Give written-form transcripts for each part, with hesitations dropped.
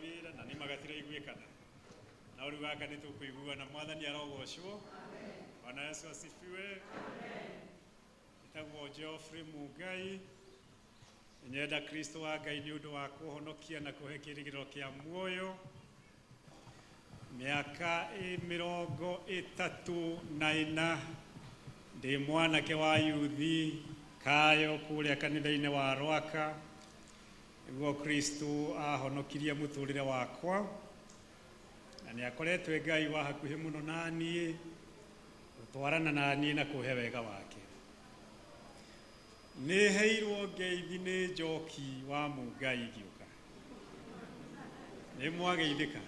Wĩra na nĩ magatiraiguĩkana na rĩu gaka nĩ tũkũiguana. Mwathani arogocwo. Bwana Yesu asifiwe. Ĩtagwo Geoffrey Mungai. Nyenda Kristo wa Ngai nĩ ũndũ wa kũhonokia na kũhe kĩrĩgĩrĩro kĩa muoyo. Mĩaka 34 ndĩ mwanake wa yuthi kayo kũrĩa kanitha-inĩ wa Rwaka nĩguo Kristo ahonokirie mũtũrĩre wakwa, na nĩ akoretwo e Ngai wa hakuhĩ mũno na niĩ, gũtwarana na niĩ na kũhe wega wake. Nĩ heirwo ngeithi nĩ Njoki wa Mũngai ngĩũka. Nĩ mwageithĩka?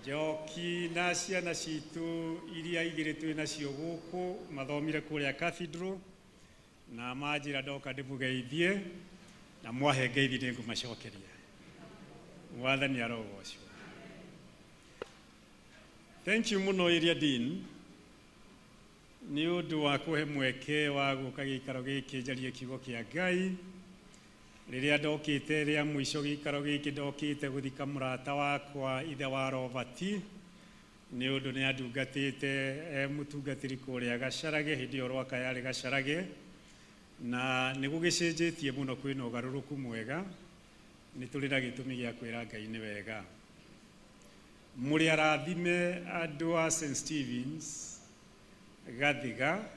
Njoki na ciana citũ iria igĩrĩ twĩ nacio gũkũ mathomire kũrĩa Cathedral, na manjĩra ndoka ndĩmũgeithie, na mwahe ngeithi nĩ ngũmacokeria. Mwathani arogocwo. Thank you mũno Area Dean nĩ ũndũ wa kũhe mweke wa gũka gĩikaro gĩkĩ njarie kiugo kĩa Ngai. Rĩrĩa ndokĩte rĩa mũico gĩikaro gĩkĩ, ndokĩte gũthika mũrata wakwa, ithe wa Robert, nĩ ũndũ nĩ andungatĩte e mũtungatĩri kũrĩa Gacarage, hĩndĩ ĩyo Rwaka yarĩ Gacarage, na nĩ gũgĩcenjetie mũno, kwĩna ũgarũrũku mwega. Nĩ tũrĩ na gĩtũmi gĩa kwĩra Ngai nĩ wega. Mũrĩ arathime andũ a St Stevens Gathiga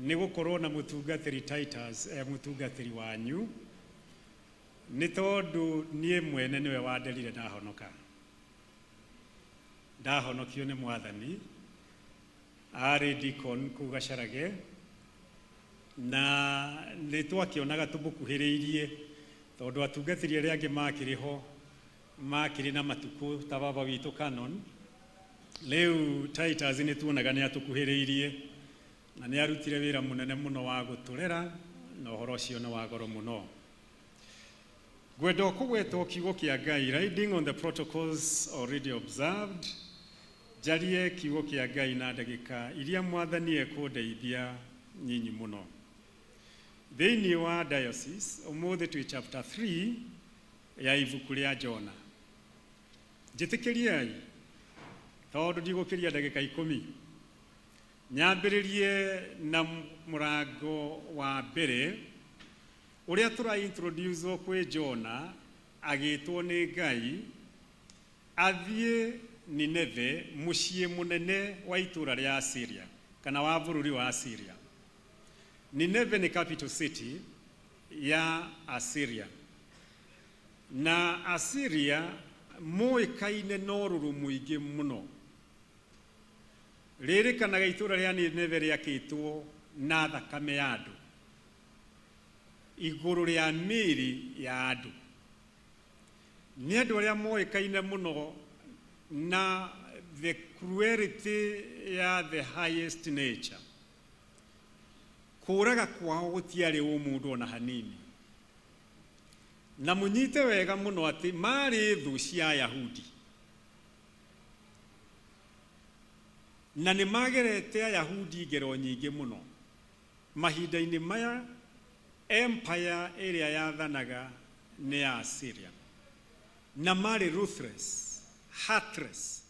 nĩ gũkorwo na mũtungatĩri Titus e mũtungatĩri wanyu, nĩ tondũ niĩ mwene nĩwe wanderire ndahonoka. Ndahonokio nĩ Mwathani, arĩ deacon kũu Gacarage, na nĩ twakĩonaga tũmũkuhĩrĩirie tondũ atungatĩri arĩa angĩ makĩrĩ ho makĩrĩ na matukũ ta baba witũ Canon. Rĩu Titus nĩ tuonaga nĩ atũkuhĩrĩirie na nĩ arutire wĩra mũnene mũno wa gũtũrera, na ũhoro ũcio nĩ wa goro mũno. Ngwenda kũgwetwo kiugo kĩa Ngai, riding on the protocols already observed, njarie kiugo kĩa Ngai na ndagĩka iria Mwathani ekũndeithia nyinyi mũno. Thĩinĩ wa diocese ũmũthĩ twĩ chapter 3 ya ibuku rĩa Jona. Njĩtĩkĩriai, tondũ ndigũkĩria ndagĩka 10, nyambĩrĩrie na mũrango wa mbere ũrĩa tũra introduce kwĩ Jona agĩtwo nĩ Ngai athiĩ Nineve, mũciĩ mũnene wa itũũra rĩa Assyria kana wa bũrũri wa Assyria. Nineve nĩ capital city ya Assyria, na Assyria moĩkaine na ũrũrũ mũingĩ mũno. Rĩrĩkanaga itũũra rĩa Nineve rĩakĩtwo na thakame ya andũ, igũrũ rĩa mĩĩrĩ ya andũ. Nĩ andũ arĩa moĩkaine mũno na the cruelty ya the highest nature. Kũraga kwao gũtiarĩ ũmũndũ ona hanini. Na mũnyite wega mũno atĩ marĩ thũ cia Ayahudi, na nĩ magerete Ayahudi ngero nyingĩ mũno. Mahinda-inĩ maya empire ĩrĩa yathanaga nĩ ya Assyria, na marĩ ruthless, heartless,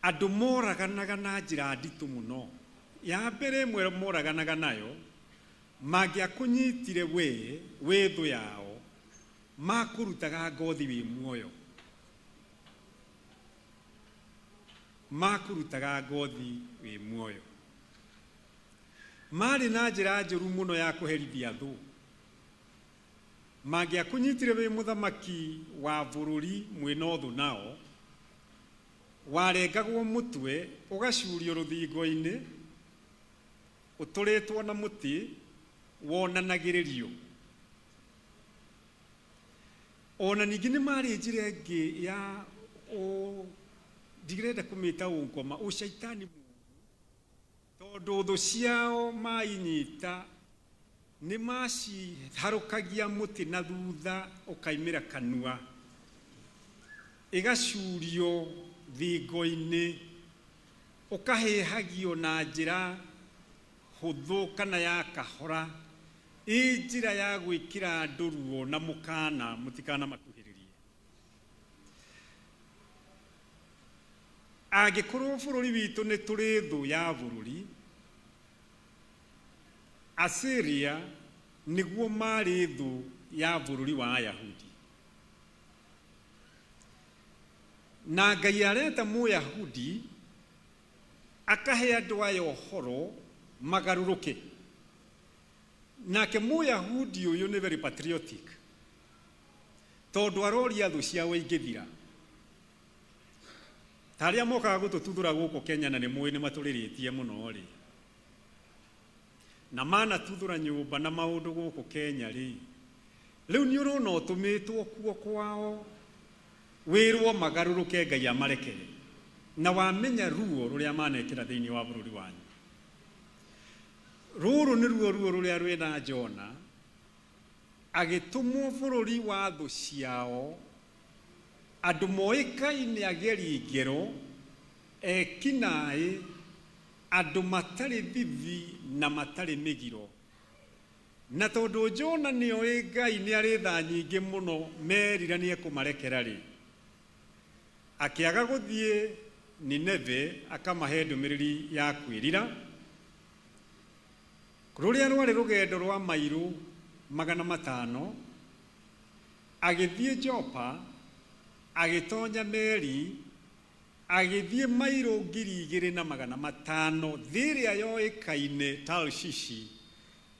andũ moraganaga na njĩra nditũ mũno. Ya mbere ĩmwe moraganaga nayo, mangĩakũnyitire we wĩ thũ yao, makũrutaga ngothi wĩ muoyo, makũrutaga ngothi wĩ muoyo. Marĩ na njĩra njũru mũno ya kũherithia thũ. Mangĩakũnyitire wĩ mũthamaki wa bũrũri mwĩna ũthũ nao, warengagwo mũtwe ũgacurio rũthingo-inĩ ũtũrĩtwo na mũtĩ wonanagĩrĩrio. Ona ningĩ nĩ marĩ njĩra ĩngĩ ya ndirenda kũmĩta ũngoma, ũcaitani mũũru, tondũ thũ ciao mainyita nĩ maciharũkagia mũtĩ na thutha ũkaimĩra kanua, ĩgacurio thingo-inĩ, ũkahĩhagio na njĩra hũthũ kana ya kahora. Ĩ njĩra ya gwĩkĩra andũ ruo na mũkana mũtikanamakuhĩrĩrie. Angĩkorwo bũrũri witũ nĩ tũrĩ thũ ya bũrũri, Asiria nĩguo maarĩ thũ ya bũrũri wa Ayahudi. Na Ngai areta Mũyahudi akahe andũ aya ũhoro magarũrũke. Nake Mũyahudi ũyũ nĩ very patriotic, tondũ aroria thũ ciao ingĩthira. Ta arĩa mokaga gũtũtuthũra gũkũ Kenya na nĩ mũĩ nĩ matũrĩrĩtie mũno rĩ, na manatuthũra nyũmba na maũndũ gũkũ Kenya rĩ, rĩu nĩ ũrona ũtũmĩtwo kuo kwao wĩrwo magarũrũke Ngai amarekere, na wamenya ruo rũrĩa manekĩra thĩinĩ wa bũrũri wanyu. Rũrũ nĩruo ruo rũrĩa rwĩna Jona agĩtũmwo bũrũri wa thũ ciao, andũ moĩkaine ageri ngero, eki-naĩ, andũ matarĩ thithi na matarĩ mĩgiro. Na tondũ Jona nĩoĩ Ngai nĩarĩ tha nyingĩ mũno merira nĩekũmarekera-rĩ, akĩaga gũthiĩ Nineve akamahe ndũmĩrĩri ya kwĩrira, rũrĩa rwarĩ rũgendo rwa mairũ 500, agĩthiĩ Jopa, agĩtonya meri, agĩthiĩ mairũ 2,500 thĩ ĩrĩa yoĩkaine Tarshishi,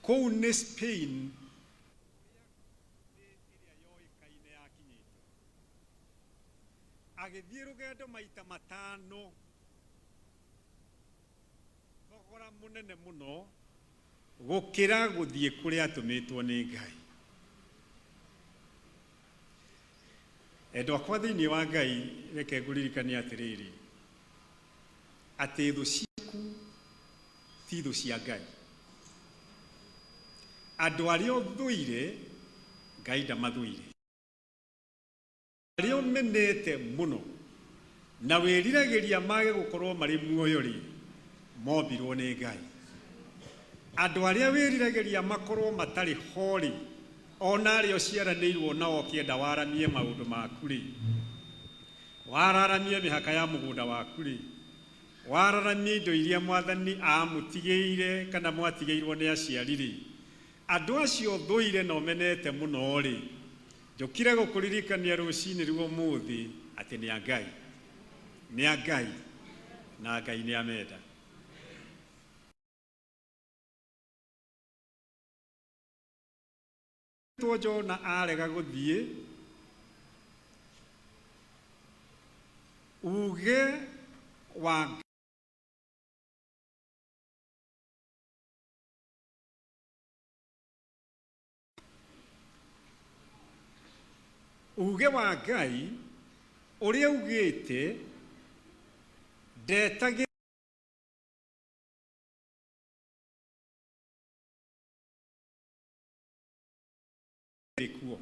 kũu nĩ Spain, kũrĩa thĩ ĩrĩa yoĩkaine yakinyĩte. Agĩthiĩ rũgendo maita matano, thogora mũnene mũno gũkĩra gũthiĩ kũrĩa atũmĩtwo nĩ Ngai. Endwa akwa thĩinĩ wa Ngai, reke ngũririkanie atĩrĩrĩ, atĩ thũ ciaku ti thũ cia Ngai. Andũ arĩa ũthũire, Ngai ndamathũire. Arĩa ũmenete mũno na wĩriragĩria mage gũkorwo marĩ muoyo-rĩ, mombirwo nĩ Ngai. Andũ arĩa wĩriragĩria makorwo matarĩ ho-rĩ, o na arĩa ũciaranĩirwo nao ũkĩenda waramie maũndũ maku-rĩ, wararamie mĩhaka ya mũgũnda waku-rĩ, wararamie indo iria Mwathani aamũtigĩire kana mwatigĩirwo nĩ aciari-rĩ, andũ acio ũthũire na ũmenete mũno-rĩ, Njũkire gũkũririkania rũcinĩ rwa ũmũthĩ atĩ nĩ a Ngai. Nĩ a Ngai na Ngai nĩ amenda. Two Jona arega gũthiĩ uge wa Uge wa Ngai ũrĩa ugĩte ndetagĩrĩra kuo.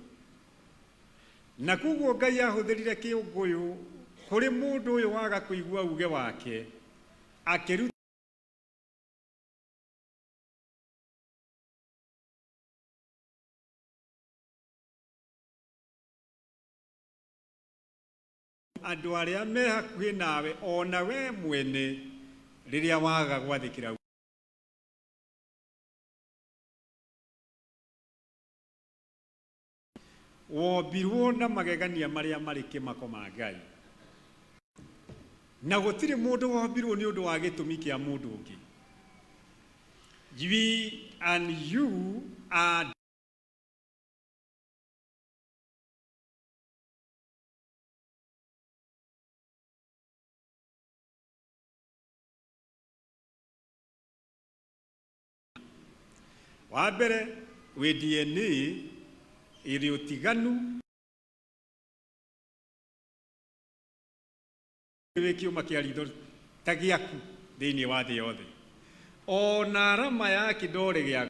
Na koguo Ngai ahũthĩrire kĩũngũyũ kũrĩ mũndũ ũyũ waga kũigua uge wake, akĩruta Andũ arĩa me hakuhĩ nawe o na we mwene rĩrĩa waga gwathĩkĩra. Wombirwo na magegania marĩa marĩ kĩmako ma Ngai. Na gũtirĩ mũndũ wombirwo nĩ ũndũ wa gĩtũmi kĩa mũndũ ũngĩ. We and you are Wa mbere wĩ DNA ĩrĩ ũtiganu wĩ kĩũma kĩa ritho ta gĩaku thĩinĩ wa thĩ yothe. Ona arama ya kĩndore gĩaku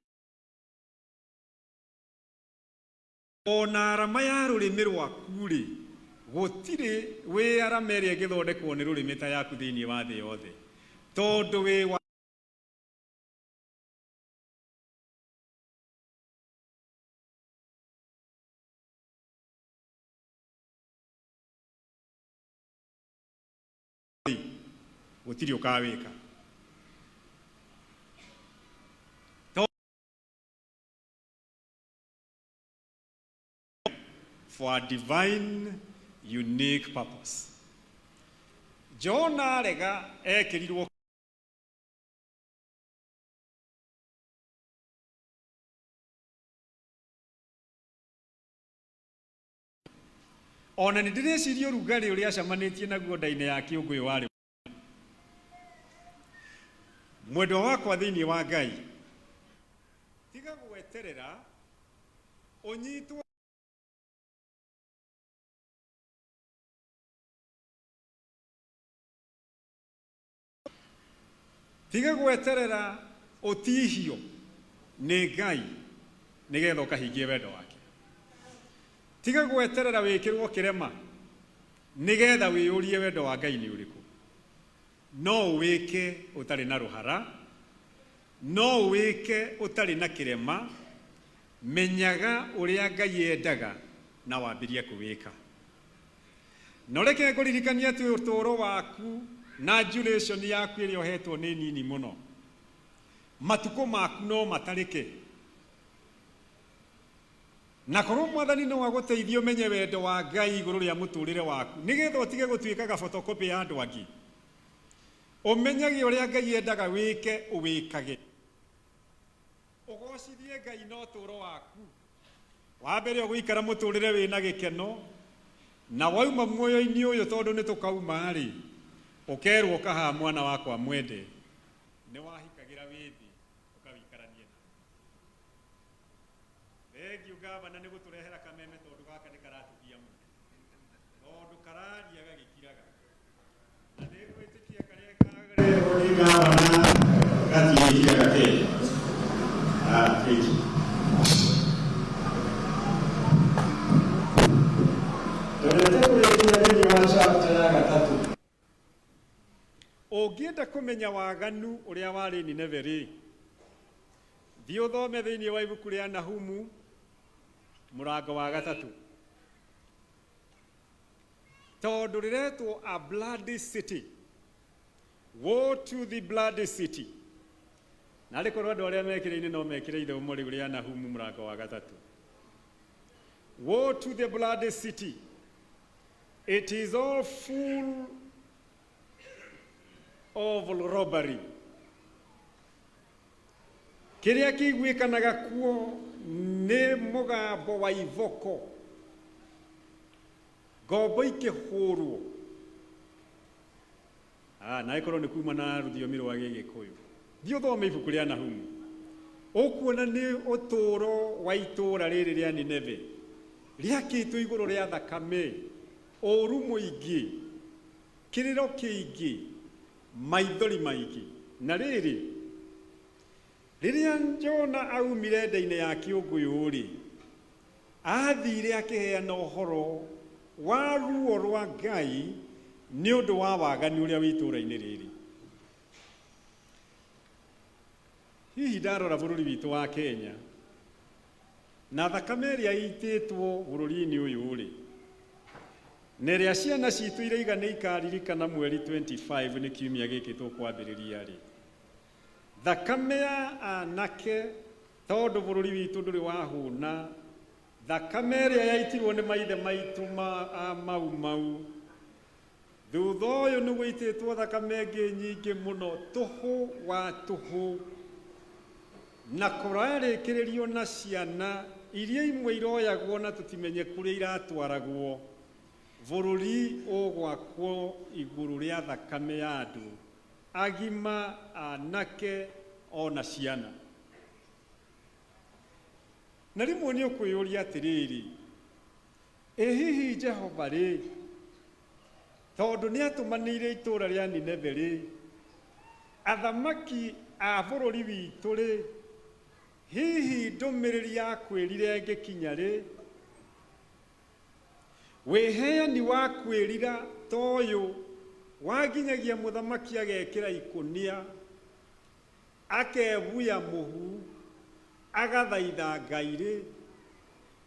ona arama ya rũrĩmĩ rwaku-rĩ, gũtirĩ wĩ arama ĩrĩa ĩngĩthondekwo nĩ rũrĩmĩ ta yaku thĩinĩ wa thĩ yothe, tondũ wĩ wa. Gũtirĩ ũkawĩka. For a divine unique purpose. Jona arega ekĩrirwo ona nĩ ndĩreciria ũrugarĩ ũrĩa acemanĩtie naguo nda-inĩ ya kĩũngũyũ warĩ mwendwa wakwa thĩinĩ wa Ngai. Tiga gweterera ũnyitwo tiga gweterera ũtihio nĩ Ngai nĩgetha ũkahingie wendo wake. Tiga gweterera wĩkĩrwo kĩrema nĩgetha wĩyũrie wendo wa Ngai nĩ ũrĩkũ. No ũwĩke ũtarĩ na rũhara, no ũwĩke ũtarĩ na kĩrema. Menyaga ũrĩa Ngai endaga na wambĩrie kũwĩka. No reke ngũririkanie atĩ ũtũũro waku na duration yaku ĩrĩa ũhetwo nĩ nini mũno. Matukũ maku no matarĩke. Na korwo Mwathani no agũteithie ũmenye wendo wa Ngai igũrũ rĩa mũtũrĩre waku nĩgetha ũtige gũtuĩkaga photocopy ya andũ angĩ. Ũmenyage ũrĩa Ngai endaga wĩke ũwĩkage. Ũgocithie Ngai na ũtũũro waku. Wa mbere ũgũikara mũtũrĩre wĩna gĩkeno, na wauma muoyo-inĩ ũyũ tondũ nĩ tũkauma rĩ, ũkerwo kaha mwana wakwa mwende, nĩ wahikagĩra wĩ thĩ ũkawikaranie na. Thengiũ gavana nĩ gũtũrehera kameme tondũ gaka nĩ karatugia mũno. Tondũ kararia gagĩkiraga. Na nĩ ngwĩtĩkia karĩa karehwo nĩ gavana gatiĩkiraga kĩ. Ah, thank you. Tũrete kũrĩkia thĩinĩ wa chapter ya gatatũ. Ũngĩenda kũmenya waganu ũrĩa warĩ Nineve rĩ, thiĩ ũthome thĩinĩ wa ibuku rĩa Nahumu mũrango wa gatatũ. Tondũ rĩretwo a bloody city. Woe to the bloody city. Na arĩ korwo andũ arĩa mekĩrĩine no mekĩre ithomo rĩu rĩa Nahumu mũrango wa gatatũ. Woe to the bloody city. It is all full of robbery. Kĩrĩa kĩiguĩkanaga kuo nĩ mũgambo wa iboko, ngombo ikĩhũrwo. Ah, na ĩkorwo nĩ kuma na rũthiomi rwa Gĩgĩkũyũ. Thiĩ ũthome ibuku rĩa Nahumu. Ũkuona nĩ ũtũũro wa itũũra rĩrĩ rĩa Nineve rĩakĩtwo igũrũ rĩa thakame, ũũru mũingĩ, kĩrĩro kĩingĩ, maithori maingĩ. Na rĩrĩ, rĩrĩa Jona aumire nda-inĩ ya kĩũngũyũ rĩ, athire akĩheana ũhoro wa ruo rwa Ngai nĩ ũndũ wa waganu ũrĩa wĩ itũũra-inĩ rĩrĩ. Hihi ndarora bũrũri witũ wa Kenya na thakame ĩrĩa ĩitĩtwo bũrũri-inĩ ũyũ rĩ, na ĩrĩa ciana citũ iraiga nĩ ikaririkana mweri 25 nĩ kiumia gĩkĩ tũkwambĩrĩria rĩ, thakame ya anake tondũ bũrũri witũ ndũrĩ wahũna, thakame ĩrĩa yaitirwo nĩ maithe maitũ ma a Mau Mau, thutha ũyũ nĩ gũitĩtwo thakame ĩngĩ nyingĩ mũno tũhũ wa tũhũ, na kũrarĩkĩrĩrio na ciana iria imwe iroyagwo na tũtimenye kũrĩa iratwaragwo. Bũrũri ũgwakwo igũrũ rĩa thakame ya andũ agima, anake ona ciana. Na rĩmwe nĩ ũkwĩyũria atĩrĩrĩ, ĩ hihi Jehova rĩ, tondũ nĩ atũmanĩire itũũra rĩa Nineve rĩ, athamaki a bũrũri witũ rĩ, hihi ndũmĩrĩri ya kwĩrira ĩngĩkinya rĩ? Wĩheani wa kwĩrira ta ũyũ wanginyagia mũthamaki agekĩra ikũnia, akebuya mũhu, agathaitha Ngai rĩ,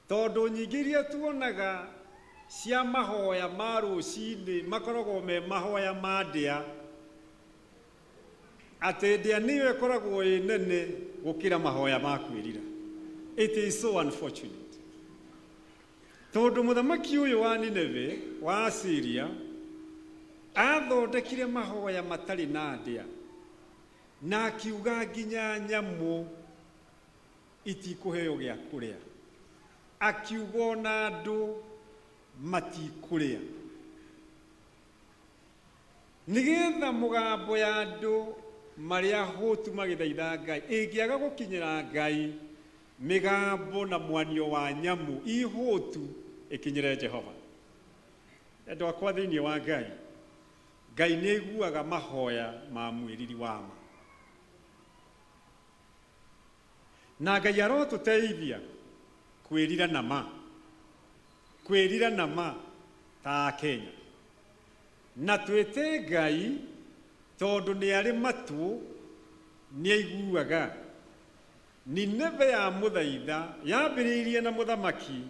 tondũ nyingĩ iria tuonaga cia mahoya ma rũcinĩ makoragwo me mahoya ma ndĩa. Atĩ ndĩa nĩyo ĩkoragwo ĩ nene gũkĩra mahoya ma kwĩrira. It is so unfortunate. Tondũ mũthamaki ũyũ wa Nineve wa Asiria athondekire mahoya matarĩ na ndĩa na akiuga nginya nyamũ itikũheo gĩa kũrĩa, akiuga ona andũ matikũrĩa, nĩgetha mũgambo ya andũ marĩa ahũtu magĩthaitha Ngai ĩngĩaga gũkinyĩra Ngai, mĩgambo na mwanio wa nyamũ ihũtu ĩkinyĩre Jehova. Endwa akwa thĩinĩ wa Ngai, Ngai nĩ aiguaga mahoya ma mwĩriri wa ma, na Ngai arotũteithia kwĩrira na ma, kwĩrira na ma ta Akenya, na twĩte Ngai tondũ nĩ arĩ matũ, nĩ aiguaga. Nineve ya mũthaitha yambĩrĩirie na mũthamaki,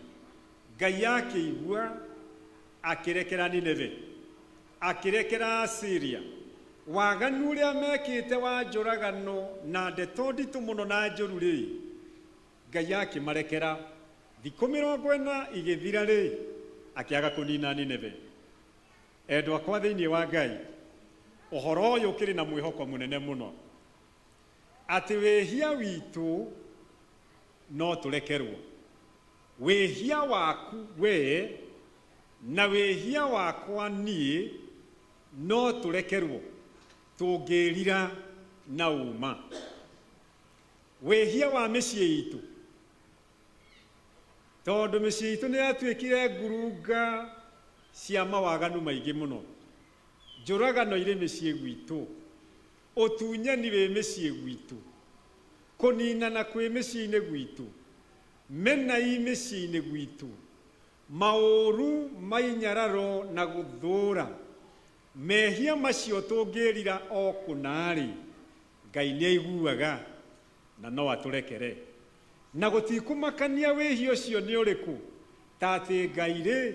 Ngai akĩigua akĩrekera Nineve, akĩrekera Asiria waganu ũrĩa mekĩte wa njũragano na ndeto nditũ mũno na njũru rĩ, Ngai akĩmarekera. Thikũ 40 igĩthira rĩ, akĩaga kũnina Nineve. Endwa akwa thĩinĩ wa Ngai, ũhoro ũyũ ũkĩrĩ na mwĩhoko mũnene mũno atĩ wĩhia witũ no tũrekerwo. Wĩhia waku wee na wĩhia wakwa niĩ no tũrekerwo tũngĩrira na ũma. Wĩhia wa mĩciĩ itũ, tondũ mĩciĩ itũ nĩ yatuĩkire ngurunga cia mawaganu maingĩ mũno. Njũragano irĩ mĩciĩ gwitũ, ũtunyani wĩ mĩciĩ gwitũ, kũninana kwĩ mĩciĩ-inĩ gwitũ, mena i mĩciĩ-inĩ gwitũ, maũru mainyararo na gũthũra. Mehia macio tũngĩrira o kũna-rĩ, Ngai nĩ aiguaga na no atũrekere. Na gũtikũmakania wĩhia ũcio nĩ ũrĩkũ, ta atĩ Ngai rĩ,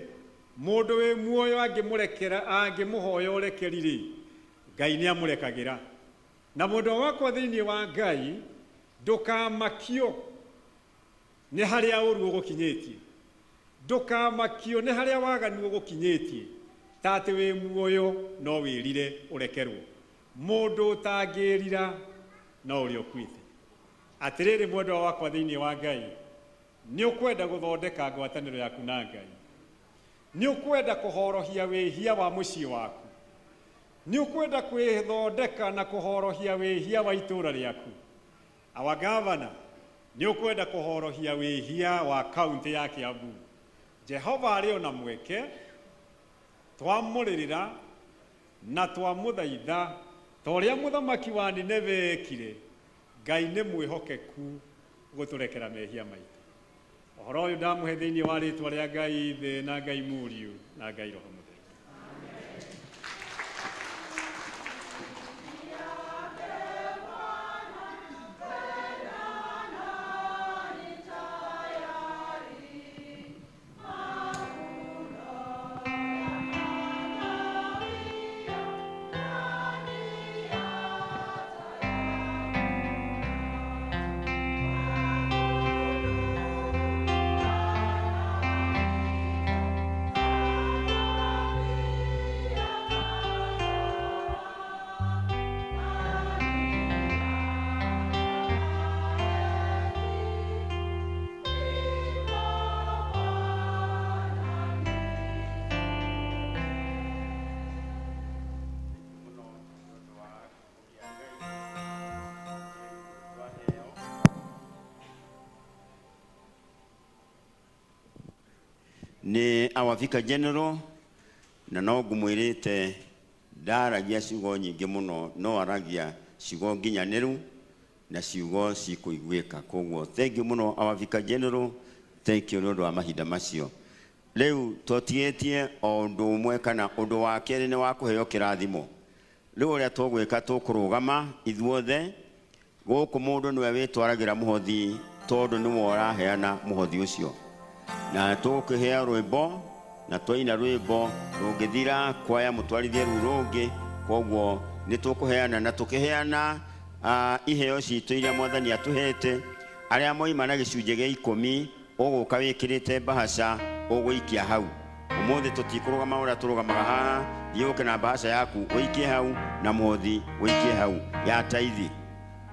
mũndũ wĩ muoyo angĩmũrekera, angĩmũhoya ũrekeri rĩ, Ngai nĩ amũrekagĩra. Na mwendwa wakwa thĩinĩ wa Ngai, ndũkamakio nĩ harĩa ũru ũgũkinyĩtie, ndũkamakio nĩ harĩa waganu ũgũkinyĩtie, ta atĩ wĩ muoyo no wĩrire ũrekerwo. Mũndũ ũtangĩrira no ũrĩa ũkuĩte. Atĩrĩrĩ mwendwa wakwa thĩinĩ wa Ngai, nĩ ũkwenda gũthondeka ngwatanĩro yaku na Ngai, nĩ ũkwenda kũhorohia wĩhia wa mũciĩ waku, nĩ ũkwenda kwĩthondeka na kũhorohia wĩhia wa itũũra rĩaku. Our governor, nĩ ũkwenda kũhorohia wĩhia wa kaunti ya Kiambu. Jehova arĩ ona mweke twamũrĩrĩra na twamũthaitha ta ũrĩa mũthamaki wa Nineve ekire. Ngai nĩ mwĩhokeku gũtũrekera mehia maitũ. Ũhoro ũyũ ndamũhe thĩinĩ wa rĩtwa rĩa Ngai Ithe na Ngai Mũriũ na Ngai Roho Mũtheru. Mũno nĩ ũndũ wa kiugo kĩa Ngai twaheo. Nĩ our Vicar General, na no ngũmwĩrĩte ndaragia ciugo nyingĩ mũno, no aragia ciugo nginyanĩru na ciugo cikũiguĩka. Koguo thank you mũno our Vicar General, thank you nĩ ũndũ wa mahinda macio. Rĩu tũtigĩtie o ũndũ ũmwe kana ũndũ wa kerĩ, nĩ wa kũheo kĩrathimo. Rĩu ũrĩa tũgwĩka, tũkũrũgama ithuothe gũkũ, mũndũ nĩwe wĩtwaragĩra mũhothi tondũ nĩwe ũraheana mũhothi ũcio, na tũgũkĩheo rwĩmbo, na twaina rwĩmbo rũngĩthira kwaya mũtwarithie rũu rũngĩ. Koguo nĩ tũkũheana na tũkĩheana. Iheo citũ iria Mwathani atũhete, arĩa moima na gĩcunjĩ gĩa ikũmi, ũgũka wĩkĩrĩte mbahaca ũgũikia hau. Ũmũthĩ tũtikũrũgama ũrĩa tũrũgamaga haha, thiĩ ũke na mbahaca yaku ũikie hau, na mũhothi ũikie hau ya taithi.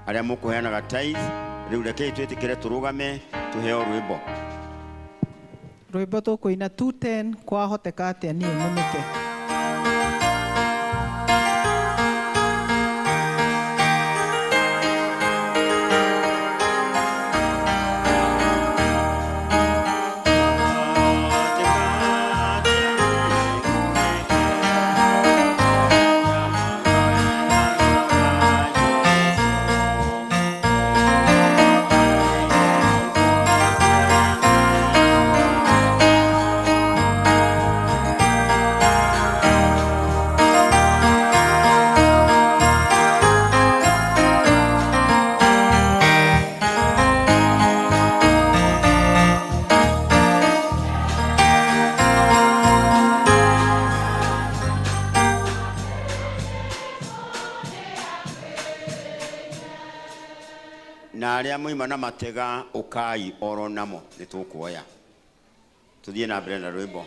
Arĩa mũkũheanaga tithe, rĩu rekei twĩtĩkĩre tũrũgame tũheo rwĩmbo. Rwĩmbo tũkũina 210, kwahoteka atĩa niĩ ng'unĩke. Na arĩa moima na matega ũkai oro namo nĩ tũkuoya. Tũthiĩ na mbere na rwĩmbo.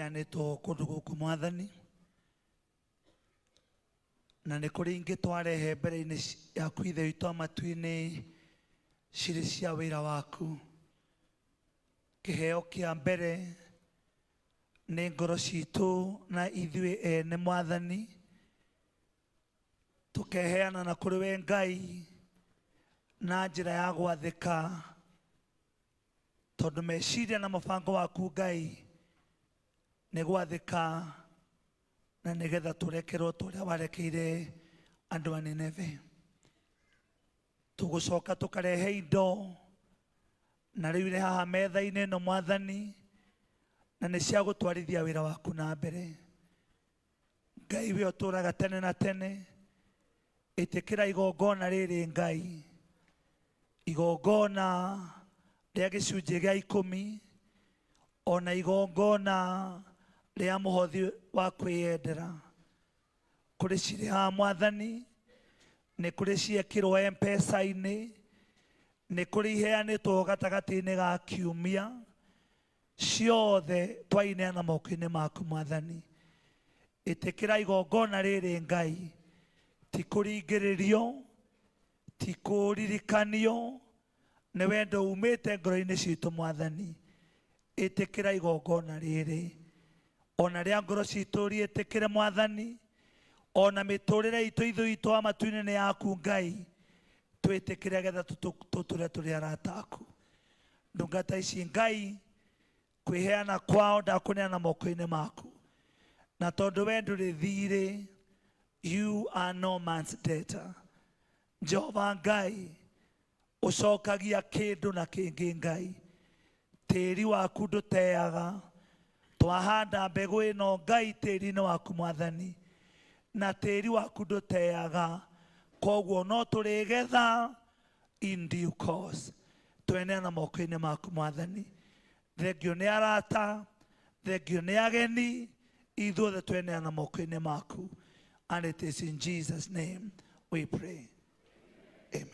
Ciheanĩtwo kũndũ gũkũ Mwathani, na nĩ kũrĩ ingĩ twarehe mbere-inĩ yaku Ithe witũ wa matu-inĩ cirĩ cia wĩra waku. Kĩheo kĩa mbere nĩ ngoro citũ na ithuĩ ene Mwathani, tũkeheana na kũrĩ we Ngai na njĩra ya gwathĩka, tondũ meciria na mũbango waku Ngai nĩ gwathĩka na nĩgetha tũrekerwo ta ũrĩa warekeire andũ a Nineve. Tũgũcoka tũkarehe indo na rĩu irĩ haha metha-inĩ ĩno Mwathani, na nĩ cia gũtwarithia wĩra waku na mbere. Ngai we ũtũraga tene na tene, ĩtĩkĩra igongona rĩrĩ Ngai, igongona rĩa gĩcunjĩ gĩa 10, ona igongona rĩa mũhothi wa kwĩyendera. Kũrĩ cirĩ haha Mwathani, nĩ kũrĩ ciekĩrwo M-Pesa-inĩ, nĩ kũrĩ iheanĩtwo gatagatĩ-inĩ ga kiumia, ciothe twaineana moko-inĩ maku Mwathani. Ĩtĩkĩra igongona rĩrĩ Ngai, ti kũringĩrĩrio, ti kũririkanio, nĩ wendo umĩte ngoro-inĩ citũ Mwathani. Ĩtĩkĩra igongona rĩrĩ, ona rĩa ngoro citũ rĩĩtĩkĩre Mwathani, ona mĩtũrĩre itũ ithuĩ itũ wa matu-inĩ nĩ yaku Ngai, twĩtĩkĩre getha tũtũre tũrĩ arata aku. Ndungata ici Ngai, kwĩheana kwao ndakũneana moko-inĩ maku, na tondũ we ndũrĩ thirĩ, you are no man's debtor. Jehova Ngai, ũcokagia kĩndũ na kĩngĩ Ngai, tĩri waku ndũteaga. Twahanda mbegũ ĩno Ngai tĩri-inĩ waku Mwathani, na tĩri waku ndũteaga, koguo no tũrĩgetha in due course. Tweneana moko-inĩ maku Mwathani. Thengio nĩ arata, thengio nĩ ageni, ithuothe tweneana moko-inĩ maku. And it is in Jesus' name we pray. Amen.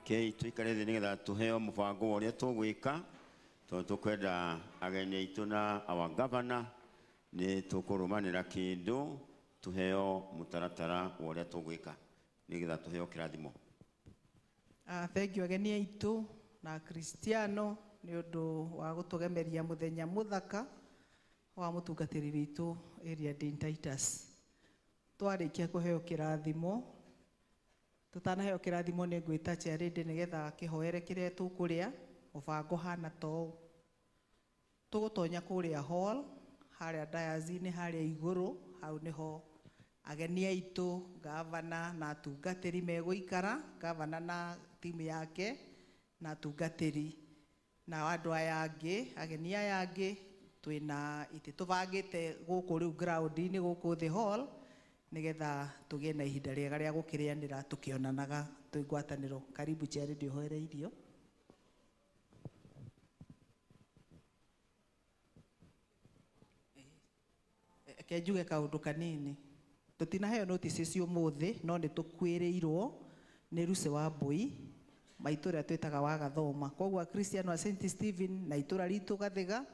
Kei tuikare thĩ nĩgetha tũheo mũbango wa ũrĩa tũgwĩka, tondũ tũkwenda ageni aitũ na our governor nĩ tũkũrũmanĩra kĩndũ tũheo mũtaratara wa ũrĩa tũgwĩka nĩgetha tũheo kĩrathimo. Thank you ageni aitũ na Kristiano nĩ ũndũ wa gũtũgemeria mũthenya mũthaka wa mũtungatĩri witũ Area Dean Titus. Twarĩkia kũheo kĩrathimo, tũtanaheo kĩrathimo nĩ ngwĩta chairlady nĩgetha akĩhoere kĩrĩa tũkũrĩa. Mũbango hana ta ũũ: tũgũtonya kũrĩa hall harĩa dais-inĩ harĩa igũrũ, hau nĩho ageni aitũ, gavana na atungatĩri megũikara, gavana na timu yake na atungatĩri na andũ aya angĩ, ageni aya angĩ twĩna itĩ tũbangĩte gũkũ rĩu ground-inĩ gũkũ thĩ hall, nĩgetha tũgĩe na ihinda rĩega rĩa gũkĩrĩanĩra tũkĩonanaga twĩ ngwatanĩro. Karibu chairlady ũhoere irio. Reke njuge kaũndũ kanini. Tũtinaheo notices ũmũthĩ, no nĩ tũkwĩrĩirwo nĩ Lucy wa Mbui, maitũ ũrĩa twĩtaga wa Gathoma. Koguo Akristiano a St Stephen na itũra ritũ Gathiga